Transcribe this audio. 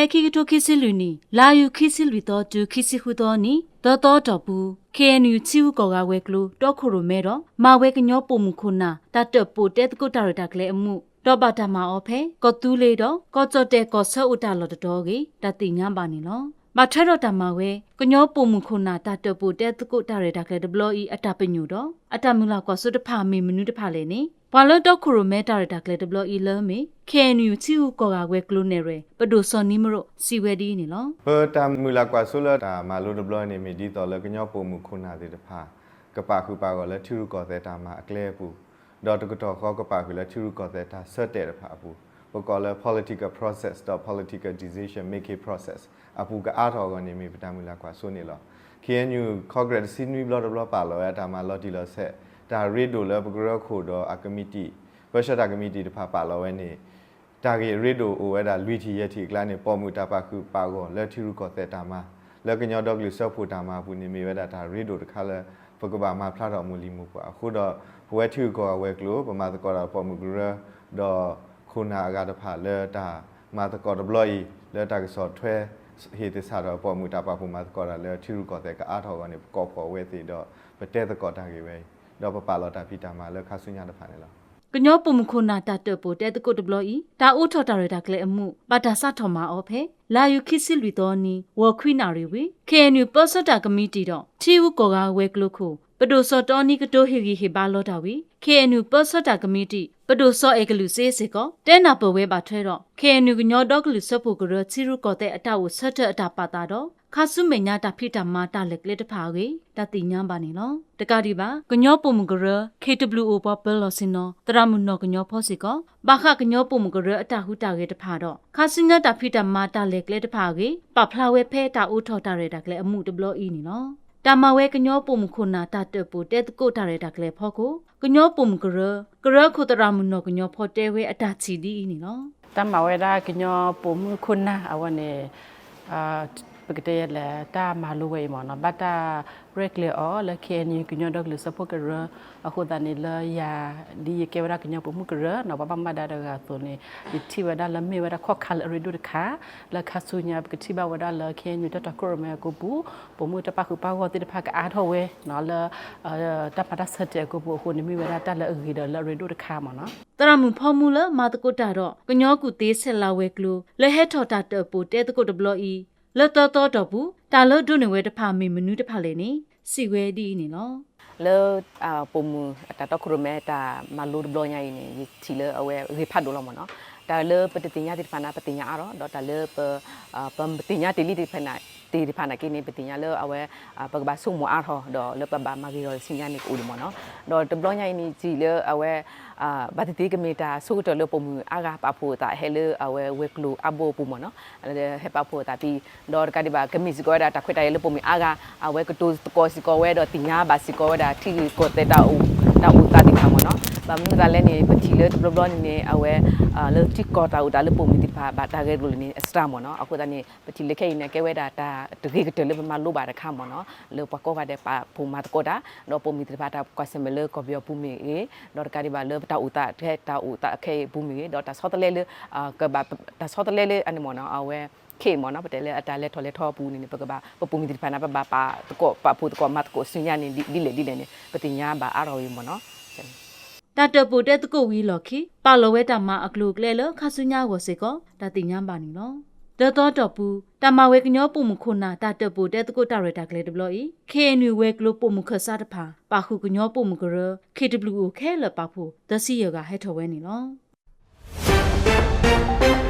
ဖဲခံကထိခံဆံလွံၢ်နံၣ် လါယူၤခံဆံလွံၢ်သီတုၤ ခံဆံဃုသီနံၤ သၢသီအတီၢ်ပူၤ ခ့ၣ်အဲၣ်ယူၣ် ထံရူၢ်ကီၢ်ဂၤဝဲၤကျိၤ တီခိၣ်ရိၣ်မဲဒီး မၤဝဲကညီပိာ်မုၣ်ခိၣ်နၢ် တၢ်တၢၣ်ပီၣ်တဲသကိးတၢ်ရဲၣ်တၢ်ကျဲၤအမူး ဒီးဘၣ်တၢ်မၤအီၤဖဲ ကီၢ်သူလ့ၤဒီး ကီၢ်ကၠီၣ်တဲၣ်ကီၢ်ဆၢအိၣ်တၢ်လီၢ်တတီၤအဂ့ၢ် တၢ်သ့ၣ်ညါဘၣ်န့ၣ်လီၤ. ဘၣ်ထွဲဒီးတၢ်မၤဝဲ ကညီပိာ်မုၣ်ခိၣ်နၢ် တၢ်တၢၣ်ပီၣ်တဲသကိးတၢ်ရဲၣ်တၢ်ကျဲၤတဘျီအံၤ အတၢ်ပညိၣ်ဒီး အတၢ်မုၢ်လၢ်ကွၢ်စိတဖၣ် မ့ၢ်မနုၤတဖၣ်လဲၣ်န့ၣ် ပှၤလၢတီခိၣ်ရိၣ်မဲတၢ်ရဲၣ်တၢ်ကျဲၤတဘျီအံၤလၢအမ့ၢ် ခ့ၣ်အဲၣ်ယူၣ် ထံရူၢ်ကီၢ်ဂၤဝဲၤကျိၤနဲၣ်ရွဲၣ် ပဒိၣ်စီၤနံမရိၣ် စံးဝဲဒ်အံၤန့ၣ်လီၤ. ပတၢ်မုၢ်လၢ်ကွၢ်စိလၢတၢ်မၤလိတဘျီန့ၣ် မ့ၢ်ဒ်သိးလၢကညီပိာ်မုၣ်ခိၣ်နၢ်သ့ၣ်တဖၣ် ကပာ်ဃုာ်ပာ်ဂီၢ်လၢထံရူၢ်ကီၢ်သဲးတၢ်မၤအကျဲအပူၤ, ဒီးတကတီၢ်ဃီကပာ်ဃုာ်လၢထံရူၢ်ကီၢ်သဲးတၢ်ဆၢတဲာ်တဖၣ်အပူၤ, ပကိးလၢ political process ဒီး political decision making process အပူၤကအါထီၣ်အဂီၢ်န့ၣ် မ့ၢ်ပတၢ်မုၢ်လၢ်ကွၢ်စိန့ၣ်လီၤ. ခ့ၣ်အဲၣ်ယူၣ် ခီကရဲးတဆံနွံဘျီတဘျီပာ်လီၤဝဲအတၢ်မၤလီၤတံၢ်လီၤဆဲး, တၢ်ရ့ဒိၣ်လၢပကရၢခိၣ်ဒီးအကမံးတံာ် ပၢဆှၢတၢ်ကမံးတံာ်တဖၣ်ပာ်လီၤဝဲန့ၣ် တၢ်ဂ့ၢ်ရ့ဒိၣ်အိၣ်ဝဲဒၣ်လွံၢ်ထံၣ်ယဲၢ်ထံၣ်အကျါန့ၣ် ပိာ်မုၣ်တၢ်ပာ်ဃုာ်ပာ်ဂီၢ်လၢထံရူၢ်ကီၢ်သဲးတၢ်မၤ လၢကညီဒီကလုာ်စၢဖှိၣ်တၢ်မၤအပူၤန့ၣ် မ့ၢ်ဝဲဒၣ်တၢ်ရ့ဒိၣ်တခါလၢ ပကဘၣ်မၤဖျါထီၣ်မိၢ်လံၤမိၢ်ပှၢ်အဃိဒီး ပဝဲထံဂုၤကီၢ်ဂၤဝဲၤကျိၤ ပမၤသကိးဒီးပိာ်မုၣ်ကရၢ ဒီးခိၣ်နၢ်အဂၤတဖၣ်လၢတၢ်မၤသကိးတဘျီအံၤ လၢတၢ်ကဆီၣ်ထွဲဟ့ၣ်သဆၣ်ဒီးပိာ်မုၣ်တၢ်ပာ်ဖှိၣ်မၤသကိးတၢ်လၢထံရူၢ်ကီၢ်သဲးကအါထီၣ်အဂီၢ်န့ၣ် ပကိးဖှိၣ်အဝဲသ့ၣ်ဒီး ပတဲသကိးတၢ်ဂ့ၢ်ဝဲအံၤ ဒီးပပာ်လီၤတၢ်ဖံးတၢ်မၤလၢခါဆူညါတဖၣ်န့ၣ်လီၤ. ကညီပိာ်မုၣ်ခိၣ်နၢ်တၢ်တၢၣ်ပီၣ်တဲသကိးတဘျီအံၤ တၢ်အိးထီၣ်တၢ်ရဲၣ်တၢ်ကျဲၤအမူး ဘၣ်တၢ်စးထီၣ်မၤအီၤဖဲ လါယူၤခံဆံလွံၢ်သီနံၤ ဂီၤခွံနၣ်ရံၣ်ဝံၤ ခ့ၣ်အဲၣ်ယူၣ် ပၢဆှၢတၢ်ကမံးတံာ်ဒီး ထံရူၢ်ကီၢ်ဂၤဝဲၤကျိၤခိၣ် ပဒိၣ်စီၤတီနံကတိၤဟ့ၣ်ဂံၢ်ဟ့ၣ်ဘါလီၤတၢ်ဝံၤ ခ့ၣ်အဲၣ်ယူၣ် ပၢဆှၢတၢ်ကမံးတံာ် ပဒိၣ်စီၤအဲၣ်ကလုာ်စ့စ့ၢ်ကီး တဲနၢ်ပၢၢ်ဝဲဘၣ်ထွဲဒီး ခ့ၣ်အဲၣ်ယူၣ် ကညီဒီကလုာ်စၢဖှိၣ်ကရၢ ထံရူၢ်ကီၢ်သဲးအတၢ်အိၣ်ဆၢထၢၣ်အတၢ်ပာ်သးဒီး ခါဆူမဲာ်ညါတၢ်ဖံးတၢ်မၤတၢ်လဲၤကျဲတဖၣ်အဂ့ၢ် တၢ်သ့ၣ်ညါဘၣ်န့ၣ်လီၤ. တကးဒံးဘၣ် ကညီပိာ်မုၣ်ကရၢ ခ့ၣ်တဘျုးအိၣ်ပှၤပၢၤလီၢ်ဆ့ၣ်နီၤ သရၣ်မုၣ်နီၢ်ကညီဖီစ့ၢ်ကီး ဘၣ်ဃးကညီပိာ်မုၣ်ကရၢအတၢ်ဟူးတၢ်ဂဲၤတဖၣ်ဒီး ခါဆူညါတၢ်ဖံးတၢ်မၤတၢ်လဲၤကျဲတဖၣ်အဂ့ၢ် ပာ်ဖျါဝဲဖဲတၢ်အိးထီၣ်တၢ်ရဲၣ်တၢ်ကျဲၤအမူးတဘျီအံၤန့ၣ်လီၤ. တၢ်မၤဝဲကညီပိာ်မုၣ်ခိၣ်နၢ်တၢ်တၢၣ်ပီၣ်တဲသကိးတၢ်ရဲၣ်တၢ်ကျဲၤအဖီခိၣ် ကညီပိာ်မုၣ်ကရၢ ကရၢခိၣ်သရၣ်မုၣ်နီၢ်ကညီဖီတဲဝဲအတၢ်ထံၣ်ဒ်အံၤန့ၣ်လီၤ. တၢ်မၤဝဲဒၣ်ကညီပိာ်မုၣ်ခိၣ်နၢ်အဝဲန့ၣ် ပကတဲလဲၣ် တၢ်မၤလိဝဲအံၤမ့ၢ်နီၤ ဘၣ်တၢ်ရဲၣ်ကျဲၤအီၤလၢ ခ့ၣ်အဲၣ်ယူၣ် ကညီဒီကလုာ်စၢဖှိၣ်ကရၢ အဃိသတးန့ၣ် လၢယၤ ဒ်ယကဲဝဲဒၣ်ကညီပိာ်မုၣ်ကရၢနီၤ ပှၤဘၣ်မူဘၣ်ဒါတဂၤအသိးန့ၣ် ယထံၣ်ဝဲဒၣ်လၢမ့ၢ်ဝဲဒၣ်ခီၣ်ခါလၢအရ့ဒိၣ်တခါ လၢခါဆူညါပကထံၣ်ဘၣ်ဝဲဒၣ်လၢ ခ့ၣ်အဲၣ်ယူၣ် တၢ်တီခိၣ်ရိၣ်မဲအကိာ်ပူၤ ပိာ်မုၣ်တၢ်ပာ်ဃုာ်ပာ်ဂီၢ်သ့ၣ်တဖၣ်ကအါထီၣ်ဝဲနီၤ လၢ တၢ်မၤတၢ်ဆၢတဲာ်အကိာ်ပူၤအဃိန့ၣ် မ့ၢ်ဝဲဒၣ်တၢ်လၢအဂ့ၤဒီးလၢအရ့ဒိၣ်တခါမ့ၢ်နီၤ. သရၣ်မုၣ်ဖီမူလၢမၤသကိးတၢ်ဒီး ကညီကူၣ်သ့ဆဲးလၤဝဲၤကျိၤ လၢဟဲထီၣ်တၢ်တၢၣ်ပီၣ်တဲသကိးတဘျီအံၤ လၢသၢသီအတီၢ်ပူၤ တၢ်လၢဒိးန့ၢ်ဝဲတဖၣ်မ့ၢ်မနုၤတဖၣ်လဲၣ်န့ၣ် စံးဝဲဒ်အံၤန့ၣ်လီၤ. လၢ ပိာ်မုၣ်အတၢ်တီခိၣ်ရိၣ်မဲတၢ်မၤလိတဘျီညါအံၤန့ၣ် ယထံၣ်လၢအဝဲဂ့ၤဖးဒိၣ်လီၤမ့ၢ်နီၤ. တၢ်လၢပတသ့ၣ်ညါသ့ၣ်တဖၣ်န့ၣ် ပသ့ၣ်ညါအါထီၣ် ဒီးတၢ်လၢ ပသ့ၣ်ညါတ့ၢ်လံသ့ၣ်တဖၣ်န့ၣ် သ့ၣ်တဖၣ်နာ်က့န့ၣ် ပသ့ၣ်ညါလၢအဝဲ ပကဘၣ်ဆိကမိၣ်အါထီၣ် ဒီးလၢပဘၣ်မၤဂ့ၤထီၣ်ဆူညါန့ၣ်ကအိၣ်ဒံးမ့ၢ်နီၤ. ဒီးတဘျီညါအံၤန့ၣ် ယထံၣ်လၢအဝဲ ဘၣ်သ့ၣ်သ့ၣ်ကမ့ၢ်တၢ်ဆိကတၢၢ်လၢပိာ်မုၣ်အါဂၤပာ်ဖှိၣ်အသးဟဲလၢအဝဲဝဲၤကျိၤအါဘိအပူၤမ့ၢ်နီၤ. ဟဲပာ်ဖှိၣ်အသးဖဲ ဒီးတကးဒံးဘၣ် ကမ့ၢ်စ့ၢ်ကီးဝဲဒၣ်တၢ်ခွဲးတၢ်ယာ်လၢပိာ်မုၣ်အါဂၤ အဝဲကတိၤသကိးစ့ၢ်ကီးဝဲဒီးသ့ၣ်ညါဘၣ်စ့ၢ်ကီးဝဲဒၣ်ထံဂုၤကီၢ်သဲးတၢ်အိၣ်သးသ့ၣ်တဖၣ်မ့ၢ်နီၤ. ဘၣ်မနုၤအဃိသတးလဲၣ်န့ၣ် ပထံၣ်လၢတဘျီဘျီန့ၣ်န့ၣ် အဝဲ လၢထံကီၢ်တၢ်အိၣ်သးလၢပိာ်မုၣ်သ့ၣ်တဖၣ်ဘၣ်တၢ်ဂဲၤလိာ်လၢန့ၣ် အစှၤမ့ၢ်နီၤ. အဃိသတးန့ၣ် ပထံၣ်လၢခဲအံၤန့ၣ် ကဲဝဲဒၣ်တၢ်တဂ့ၤကတၢၢ်လၢပမၤလိဘၣ်တခါမ့ၢ်နီၤ. လၢပှၤကိးဂၤဒဲးပာ်ဖှိၣ်မၤသကိးတၢ် ဒီးပိာ်မုၣ်သ့ၣ်တဖၣ်တၢ်ကွၢ်ဆၢၣ်မဲာ်လၢကီၢ်ပယီၤပူၤမ့ၢ်ဂ့ၤ ဒီးတကးဒံးဘၣ်လၢပတၢ်အိၣ်သး တၢ်အိၣ်သးခဲအံၤပူၤမ့ၢ်ဂ့ၤ ဒီးတၢ်ဆီတလဲလၢ ကဘၣ် တၢ်ဆီတလဲလၢအန့ၣ်မ့ၢ်နီၤ အဝဲ ခဲအံၤမ့ၢ်နီၤ ပတဲလၢအတၢ်လဲၤထီၣ်လဲၤထီအပူၤန့ၣ်န့ၣ် ပကဘၣ် ပပိာ်မုၣ်သ့ၣ်တဖၣ်န့ၣ် ပဘၣ်ပာ်ဖှိၣ်သကိးမၤသကိးဆူညါန့ၣ် ဒ်လဲၣ်ဒ်လဲၣ်န့ၣ် ပသ့ၣ်ညါဘၣ်အါထီၣ်ဝဲမ့ၢ်နီၤ. တၢ်တၢၣ်ပီၣ်တဲသကိးဝံၤအလီၢ်ခံ ပာ်လီၤဝဲတၢ်မၤအကျိၤအကျဲလၢခါဆူညါအဂီၢ်စ့ၢ်ကီး တၢ်သ့ၣ်ညါဘၣ်န့ၣ်လီၤ. တၢသီတီၢ်ပူၤ တၢ်မၤဝဲကညီပိာ်မုၣ်ခိၣ်နၢ် တၢ်တၢၣ်ပီၣ်တဲသကိးတၢ်ရဲၣ်တၢ်ကျဲၤတဘျီအံၤ ခ့ၣ်အဲၣ်ယူၣ် ဝဲၤကျိၤပိာ်မုၣ်ခၢၣ်စးတဖၣ် ပာ်ဃုာ်ကညီပိာ်မုၣ်ကရၢ ခ့ၣ်တဘျုးအိၣ်ခဲလၢာ်ပာ်ဖှိၣ် သၢဆံယဲၢ်ဂၤဟဲထီၣ်ဝဲန့ၣ်လီၤ.